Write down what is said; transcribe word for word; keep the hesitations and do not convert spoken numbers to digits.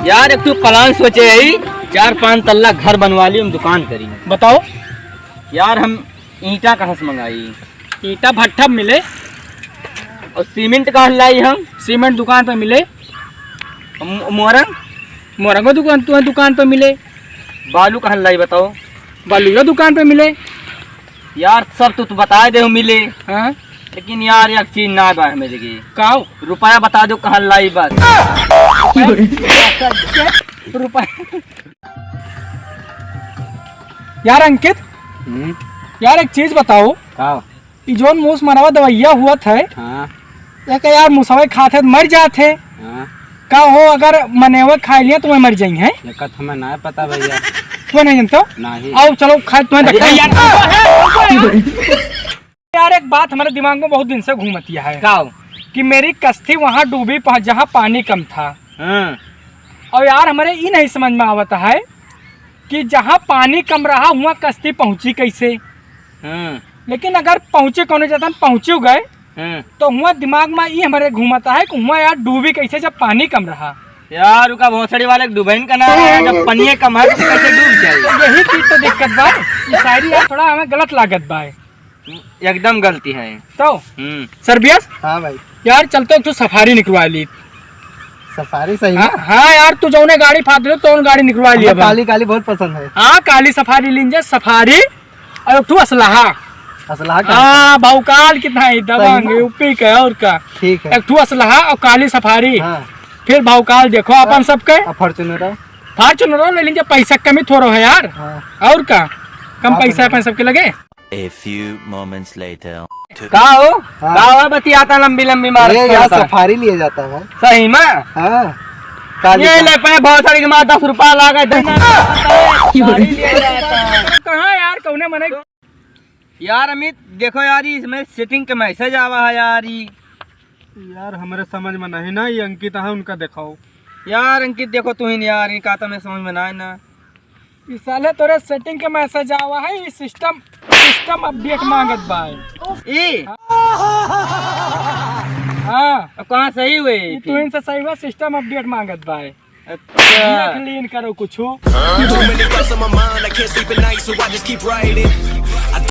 यार, एक ठो plan सोचे हई, चार पाँच तल्ला घर बनवा ली, हम दुकान करी। बताओ। यार, हम ईंटा कहाँ से मंगाई? ईंटा भट्ठा में मिले। और सीमेंट कहाँ लाई हम? सीमेंट दुकान पे मिले। मो-, मोरंग? मोरंगो दुकान, तुम्हें दुकान पे मिले। बालू कहाँ लाई बताओ? बालूयो दुकान पे मिले। यार, सब तो तू बता दे मिले। हाँ। लेकिन यार, एक चीज ना बा हमें लगे। का हो? रुपया बता दो कहाँ लाई बस। रुपया। यार अंकित, हम्म? यार एक चीज बताओ। का? ई जौन मूस मरवा दवैया हुआ था, हाँ। एक यार मुसवे खात है तो मर जात है। हाँ। का हो, अगर मनेवे खा लिया तो मैं मर जाई है? एका तो हमें ना पता भैया। तू नहीं जानता? नहीं। आओ चलो खा, तुम्हें अरे धक्का यार। यार, एक बात हमारे दिमाग में बहुत दिन से घूमती है। का हो? कि मेरी कश्ती वहाँ डूबी पह-, जहाँ पानी कम था। हाँ। और यार, हमारे ई नहीं समझ में आवता है कि जहाँ पानी कम रहा, हुआ कश्ती पहुँची कैसे? हाँ। लेकिन अगर पहुँचे कौनो जतन पहुँचू गए, हाँ। तो हुआ दिमाग में ई हमारे घूमता है कि हुआ यार डूबी कैसे जब पानी कम रहा? यार, उका भोसड़ी वाले के डूबइन का ना रहा, जब पनिये कम है तो कैसे डूब जाए? यही चीज तो दिक्कत बा। ई शायरी यार थोड़ा हमें गलत लागत बा। एकदम गलती है। तो? हम्म। सरबियस? हाँ भाई। यार, चलते एक ठो सफारी निकलवा ली। सफारी सही हाँ, ना? हाँ यार, तू जौने गाड़ी फाड़ दे, तौन गाड़ी निकलवा हमें लिया बा। काली, काली बहुत पसंद है। हाँ, काली सफारी लीन जा, सफारी और एक ठो असलहा। असलहा का? हाँ, भौकाल कितना है, दबंग, सही ना? यूपी का, और का? ठीक है। एक ठो असलहा और काली सफारी। हाँ। फिर भौकाल देखो अपन हाँ, सबके। और Fortuner? Fortuner ले लीन जा, पैसा कमी थोड़ो है यार। हाँ। और का? कम हाँ, पैसा तो अपन सबके लगे। A few moments later. का हो? हाँ। का हो बतियाता लंबी लंबी मारत ये यार चलता? सफारी लिए जाता है। सही में? हाँ। काली ये का। ले पे बहुत सारी के मार दस रुपया लागे, दस सफारी लिए जाता है। कहाँ यार, कौने मने? यार अमित, देखो यार, ई इसमें setting के message आवा है यार, ई। यार, हमरे समझ में नहीं ना, ई अंकित है, उनका देखाओ। यार अंकित, देखो तू ही यार, ई का तो मैं समझ में ना है ना। ई साले तोरे setting के message आवा है, ई system, system update मांगत बा। ई? हाँ। अब कहाँ सही हुए ई ई? तू इनसे सही हुआ, system update मांगत बा। अच्छा। Clean करो कुछ। Too many thoughts on my mind, I can't sleep at night, so I just keep writing.